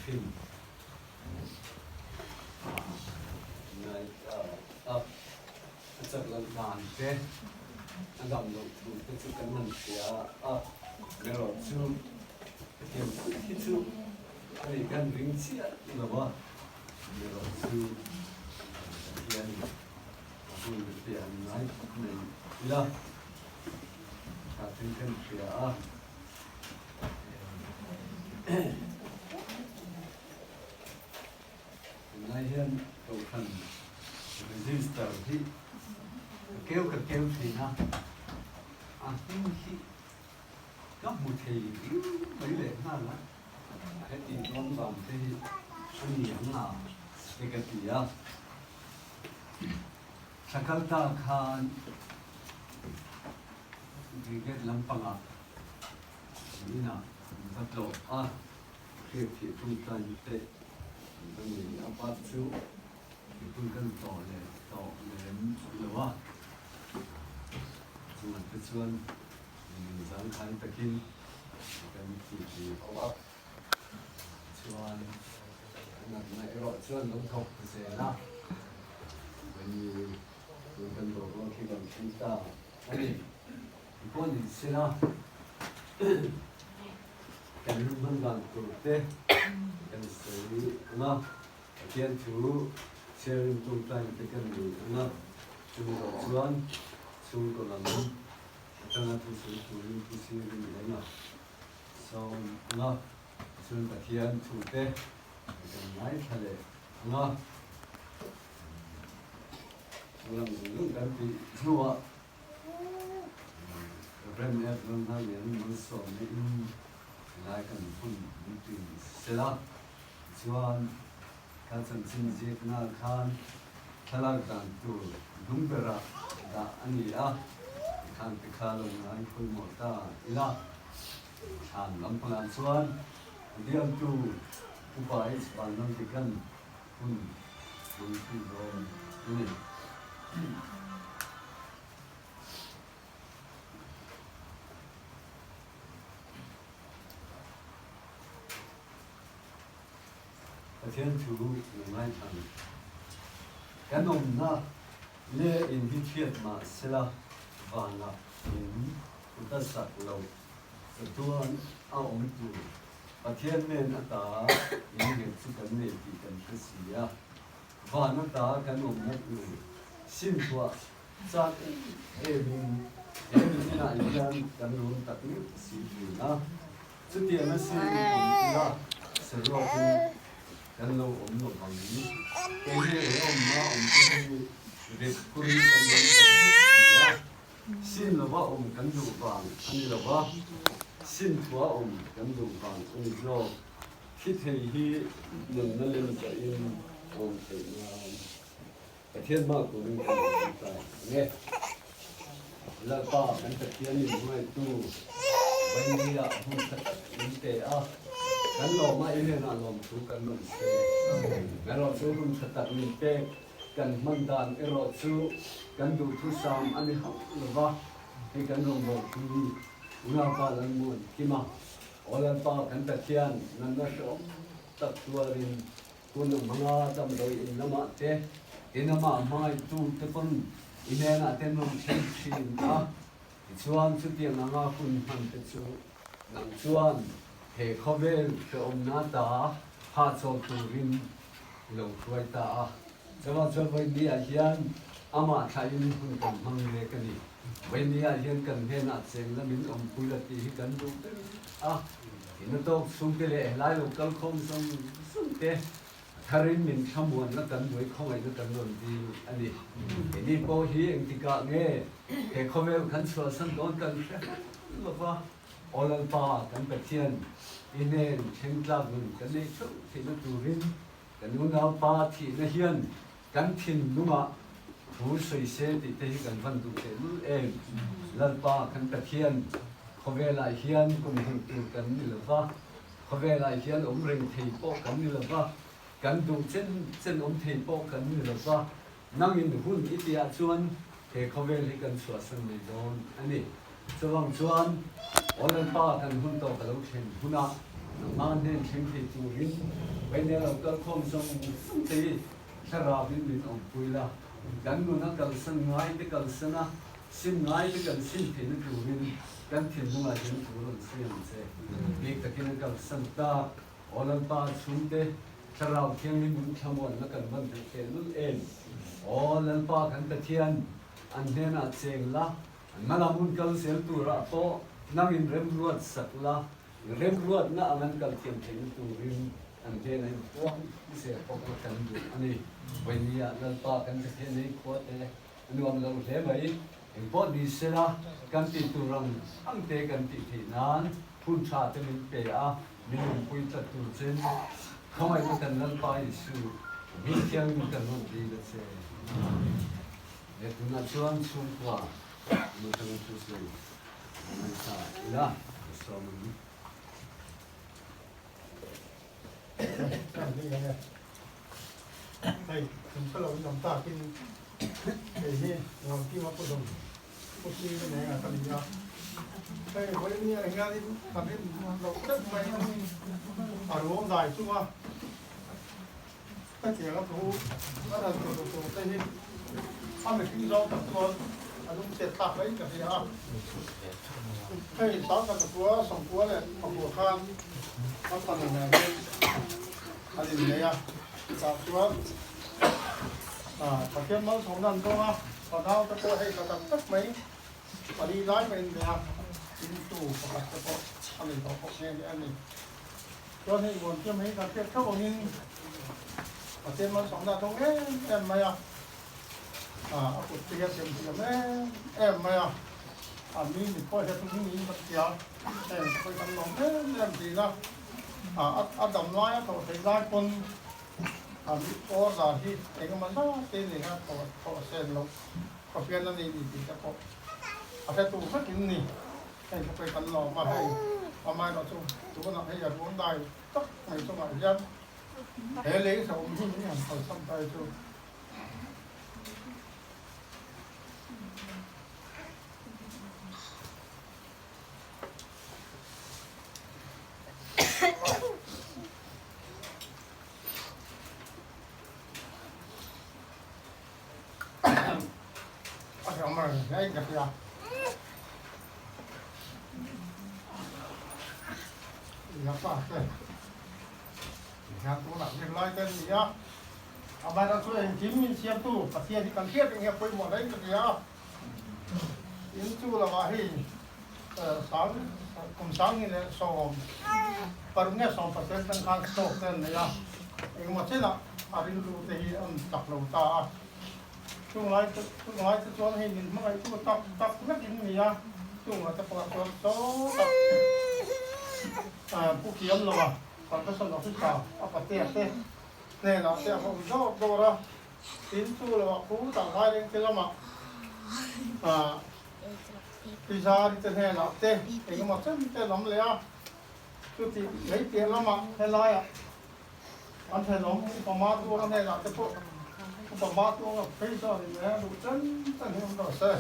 thin. A chak loh dan te, a dam loh thu te chu kan han hria a, erawh chu hetiang thil hi chu a nih kan ring chiah lo a, erawh chu Pathian a hun te an ngai khawp mai ila, tha ten kan hria a. Tunlai hian Kohhran register hi ka keu ka keu thin a, a hming hi ka hmu thei riu mai leh nghal a, heti dawn vang te hi a ni ang a te ka ti a. Thla kal ta khan Brigade lampangah inah an va tlawh a. Hriat thih tum tlai teh an va nei a bat chu mipui kan tawh leh tawh lem lo a, chungah te chuan min zangkhai takin kan ti ti ho a, chuan a natna erawh chuan lo thawk zel a, mahni tun kan boruak hi kan thleng ta a ni, pawh ni sela. Kan hman dan tur te kan sawi ang a, Pathian thu chhiarin tawngtaina te kan nei ang a, chumi loh chuan chhungkaw lam atanga thu sawi turin thu sirin leng a sawm ang a, tichuan Pathian thu te kan ngaithla leh ang a, chu lam zung zung kan tih hnuah Rem F. Vanhnalian malsawmna in lai kan hun min tui sel a, tichuan kha chanchin ziakna khan thlalak dan tur hnung berah dah a ni a, tikhan te kha lo ngai pawimawh ta ila. Thlan lampangah chuan bialtu Upa H. Vanlaldikan hun hmang thung dawn a ni. Pathian thu lo ngaithlang. Kan awmna leh in hi hriat mah sela vanah in kuta sak loh chatuan a awm tur Pathian nen ata in nghet chu kan nei tih kan hre si a. Van ata kan awmna tur simthuah chak em emin he mitinah hian kan rawn tak meuh si thin a. Chutiang a sin awm ila saruakin kan lo awm lo vang kei hi he awmna awm te hi rit phurin kan rawn tak meuh si a. Sin lova awm kan duh vang a ni lo va, sin thua awm kan duh vang a ni zawk. Thi thei hi nunna lem chahin a awm theih nan Pathian hma turin kan lo awm ta ang e. Lalpa kan Pathianin hmangaihtu Vaingia hun tha tak min pe a, kan lawma i hnenah lawmthu kan rawn se. Erawh chu hun tha tak min pek kan hman dan erawh chu kan duhthusam a ni hauh lo va, hei kan rawngbawltu hi Unaupa Lalmuan Kima. Aw Lalpa kan Pathian, nanna hrehawm tak tuarin hun a hmang a, damdawi in lamah te, in amah hmangaihtu te pawn i hnenah te an rawn thleng thin a, tichuan chutiang anga hun hman te chu nang chuan he khawvel hrehawmna ta hahchawl turin i lo hruai ta a. Chuvang chuan Vawinia hian amah thlahin hun kan hmang mek a ni. Vawinia hian kan hnenah cheng lamin awmpui la tih hi kan duh ber a. Ina tawk chhungte leh helai lo kal khawm zawng zawng te a tharin min thlamuanna kan buai khawngaihna kan rawn dil a ni. Keini pawh hi engtikah nge he khawvel kan chhuahsan dawn kan hre hauh lo va, Aw Lalpa kan Pathian i hnen thleng tlak nun kan neih theuh theihna turin Kan unaupa thihna hian kan thinlungah thu sawi se tih te hi kan van duh tehlul em? Lalpa kan Pathian, khawvelah hian kum hmuh tur kan ni lo va, khawvelah hian awm reng thei pawh kan ni lo va, kan duh chen chen awm thei pawh kan ni lo va, nangin hun i tihah chuan he khawvel hi kan chhuahsan mai dawn a ni. Chuvang chuan, Aw Lalpa kan hun tawh ka lo thlen hunah. Nangmah hnen thleng thei turin Vainel lo kal khawm zawng zawng te hi thlarau in min awmpui la, kan nuna kalsan ngai te kalsan a, sim ngai te kan sim theihna turin kan thinlungah hian thu rawn sawi ang che. Bik takin a kalsan tak, Aw Lalpa chhungte, Thlarau Thianghlim in thlamuanna kan van duh teh lul em? Aw Lalpa kan Pathian, an hnenah cheng la, an hmalam hun kal zel turah pawh nangin remruat sak la, remruatna ang an kal thiam theihna turin an hnenah in puang zel bawk la kan duh a ni. Vawinia Lalpa kan Pathian ei khua te a nuam lo hle mai. Engpawh ni sela kan tih tur ang ang te kan tih theih nan hun tha te min pe a, min awmpui tlat tur chen khawngaihna kan Lalpa Isu hming thiangin kan rawn dil a che. Amen. He tunah chuan chhungkua nu atanga thu sawi a ngaithla ila ka sawm ang. Hei, kan hre lo in awm takin hei hi Ngautima pu zawng pu si neng a ka ni a. Hei vawiin ah hianin kan rin loh deuh mai a ruang dai chunga hetiang a thu a rawn tu tur te hi a mihring zawng tak chuan a lungchhiat thlak mai ka hria a. Hei 10,000 sawmkua leh pakua khan kan fanu nen hian an innei a, chutah chuan Pathian malsawmna an dawng a, fanau te pawh hei tla tak tak mai pali lai mai an nei a, intu pakhat te pawh a nei tawh bawk nghe nghe a ni. Chuan hei Muankiam hei kan hriat theuh angin Pathian malsawmna a dawng em em mai a, a kut te hi a siam thiam em em mai a, a mi mit pawh hian chu hming in ka hria, heng te pawh hi kan lawm em em thin a. A dam lai a thawh theih lai pawn a order hi engemaw zat te nei a thawh sen loh khawpian a nei ni tih te pawh a hre tur vek in ni. Hei te pawh hi kan lawm a, hei amaherawh chu tunah hei a ruang dai tak mai chungah hian he lei hrehawm hun hi han kalsan ta hi chu. Pathian hi kan hriat reng hi a pawimawh hle in ka hria a, in chu lamah hei Sang kum sanghnih leh 16 nge 18 atang khan stroke te an nei a, engemaw chenah a rilru te hi an chak lo ta a. Chung lai chung lai te chuan hei min hmangaihtu tak tak vek in ni a, chungah te pawh chuan sawtah pu kiam lo a, Salvation Officer a patea te hnenah te a va awm dawr dawr a, tin chu loah khu tah lai reng te lamah Pizari te hnenah te engemaw chen te an awm leh a, chuti lei piah lamah helaiah an thenawm upa Matuanga hnenah te pawh upa Matuanga phei chuan in leh a duh chen chen hi awm rawh se.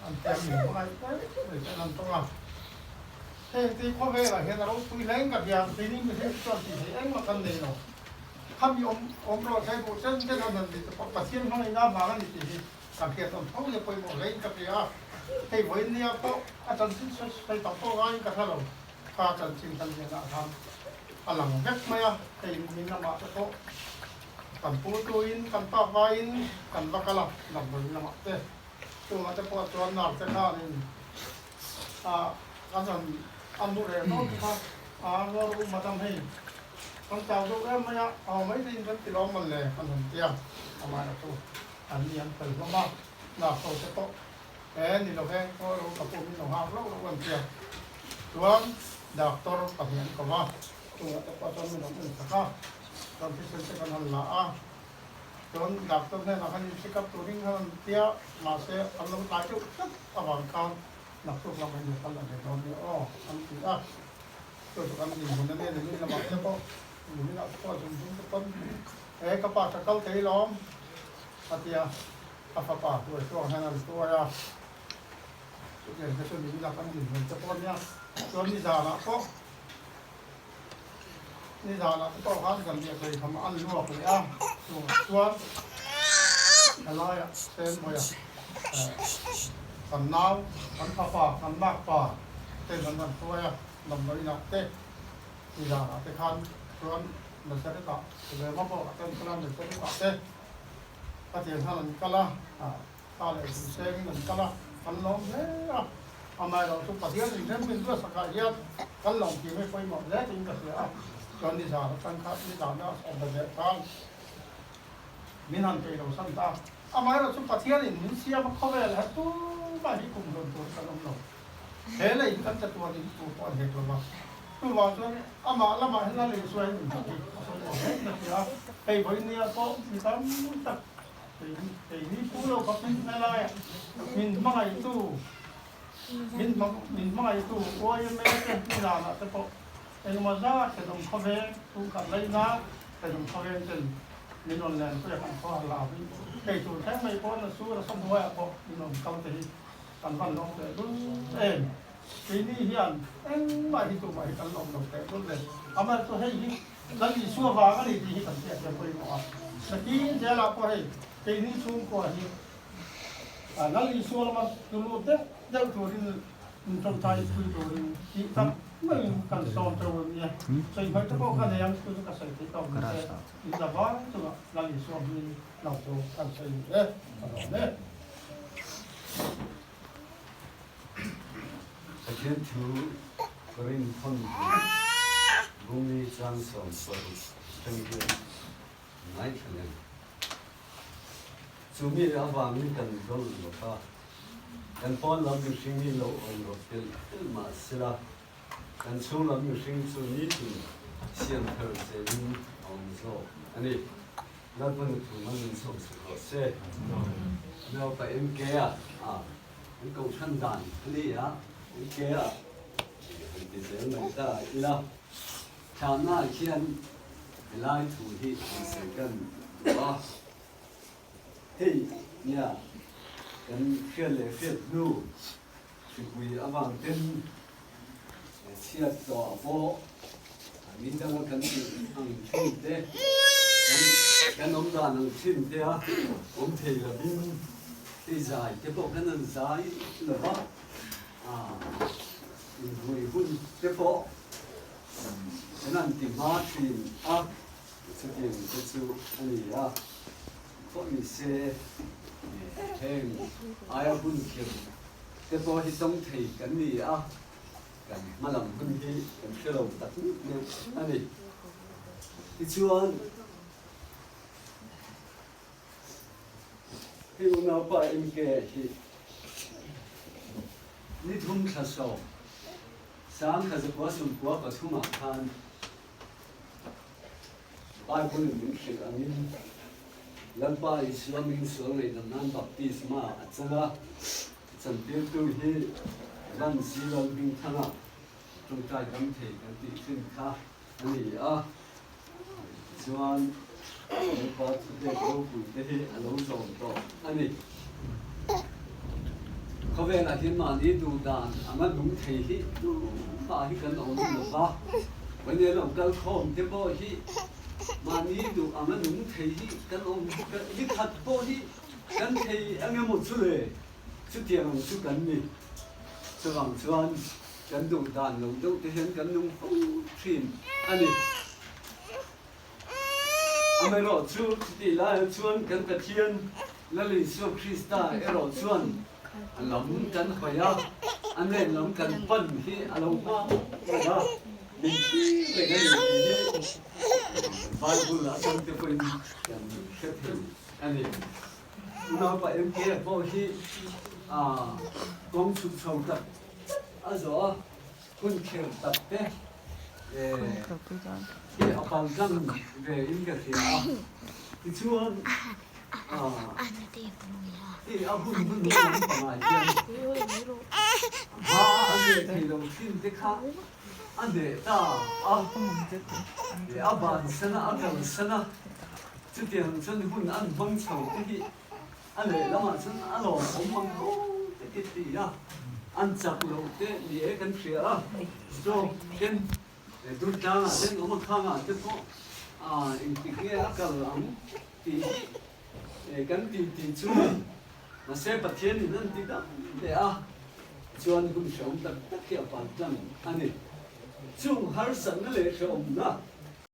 An tiam min hmangaih daih mai chuan an tawng a. Heng ti khawvelah hian a ropui hle in ka hria, keini mihring chuan tih theih engmah kan nei lo. Khami awm awm rawh se duh chen chen an han ti te pawh Pathian hmangaihna avang a ni tih hi kan hriat awm tho hi a pawimawh hle in ka hria a. Hei vawiin nia pawh a chanchin sawi tam pawh ngaiin ka hre lo. Kha chanchin kan lianah khan a lang vek mai a, hei min lamah te pawh kan pu tuin kan pak vaiin kan va kal a, damdawi lamah te chungah te pawh chuan narte khanin a an rawn a mu reh dawn te kha a rual u madam hei kan chau deuh em mai a, aw mai te in kan ti lawm mawn le kan han ti a, amaherawhchu an ni an fel hlawm a, narte te pawh He ni lo veng pawh lo ka pum in lo nghak rauh rauh an tia. Chuan doctor pahnih an ko a, Chungah te pawh chuan min rawn en sak a, chuan thisen te kan han la a, chuan doctor hnenah khan in check up turin khan an tia, mahse an lo tlai deuh tlat avang khan naktuk lamah in lo kal la ve dawn nia aw an ti a, chu chu kan dinhmun a nia nimin lamah te pawh nimin ah te pawh zung zung te pawn he ka pa ka kal thei lawm a tia a fapa hruai chuang hian an tuai a, chutiang te chu nimin ah kan dinhmun te pawh nia, chuan nizanah pawh. Nizanah te pawh khan zanriah thei tham an luak leh a, chungah chuan helaiah Senmawia kan nau, kan fapa, kan makpa ten an rawn hruai a, damdawiinah te nizanah te khan chuan Nazareth-ah Rema pawh a tel a, Nazareth-ah te Pathian khan an kal a. Thla leh zun sengin an kal a, kan lawm hle a. Amaherawh chu Pathian inrem min duatsakah hian kan lawm tih mai pawimawh hle tiin ka hria a. Chuan nizan atang kha nizana a sawm leh khan min han peih lo san ta. Amaherawh chu Pathianin min siam a khawvel he tumah hi kum hlun tur kan awm lo. He lei hi kan chatuan in tur pawh a hek lo va. Chuvang chuan amah lamah hian a lei suai in hmuh hi a pawimawh hle in a hria a. Hei vawinia pawh mi tam tak Keini pu lo khawpin helaiah min hmangaihtu min min hmangaihtu YMA te hmunanah te pawh engemaw zat thenawm khawveng chhungkhat laihna thenawm khawveng ten min rawn len pui a kan khaw har lavin hei tur thleng mai pawh na sur a sawmhnuaiah pawh min rawn kal te hi kan van lawm teh lul em. Keini hian engmah hi tumah hi kan lawm lo teh lul le. Amaherawhchu hei hi Lal Isua vang a ni tih hi kan hriat hian pawimawh a. Nakin zelah pawh hei keini chhungkua hi Lal Isua lama tulu deuh deuh turin inṭawngṭai pui turin tih tak maiin kan sawm teuh a nia. Sawi te pawh ka nei ang chu chu ka sawi thei tawk ni se in la vang chungah Lal Isua hming lo chu kan sawi ni e, ka lawm e. Pathian thu Korin thawn hi Bungli chang 70 atang hian ngaithla leng. Chu mi avangin kan dawlh lo kha kan pawn lam mihring hi lo awm rawh telh telh mah sela kan chhung lam mihring chu nitin siam thar zelin a awm zawk a ni. Lalpa nu thu man min sawm sak rawh se. Naupa MK a an kohhran dan a ni a, MK a han ti zel mai ta ila. Thlanna ah khian helai thu hi han sawi kan duh a, hei nia kan hriat leh hriat hnu hripui avang ten chhiat tawh ah pawh mi danga kan tih ang thin te, kan awm dan ang thin te a awm thei lovin hei zai te pawh kan han zai lo va, inhmui hun te pawh kan han ti hma thin a, chutiang te chu a ni a, pawh ni se heng aia hun khirh te pawh hi tawng thei kan ni a. Kan hma lam hun hi kan hre lo tak ngawt ngawt a ni. Tichuan, hei unaupa MK hi ni thum thla sawm 1993 ah khan Bible in min hrilh angin Lalpa Isua min sual ngaihdam nan baptisma a chang a. Chantirtu hi Van Zilal Hmingthanga tawngtai dam thei kan tih thin kha a ni a, tichuan Lalpa thupek ropui te hi a lo zawm tawh a ni. Khawvelah hian mahni duh dan anga nung thei hi tumah hi kan awm lo va, Vawnia lo kal khawm te pawh hi mahni duh anga nung thei hi kan awm ni khat pawh hi Kan thei eng emaw chu le, chutiang ang chu kan ni. Chuvang chuan kan duh dan lo deuh te hian kan nung fo thin a ni. Amaherawh chu chutih laiah chuan kan Pathian Lal Isua Krista erawh chuan a lam kan hawi a, a nen lam kan pan hi a lo hma reng a, min thlir reng a ni tih hi Bible atang te pawhin kan hre thei. A ni. Unaupa MK pawh hi kawng chhuk chho tak tak a zawh a, hun kher tak te Hi a pal tlang ve in ka hria a, tichuan hi a hun hun lam pangah hian hma a neh thei lo thin te kha a neh ta a, a bansan a, a kalsan a, chutiang chuan hun an hmang chho te hi A lehlamah chuan a lawmawm ang tho te khi ti a, an chak loh te ni e kan hria a, stroke ten Durtlangah ten awm a khangah te pawh engtik nge a kal ang tih hi kan ti ti chu mahse Pathianin an ti dam leh a, chuan hun hrehawm tak tak hi a paltlang a ni. Chung harsatna leh hrehawmna.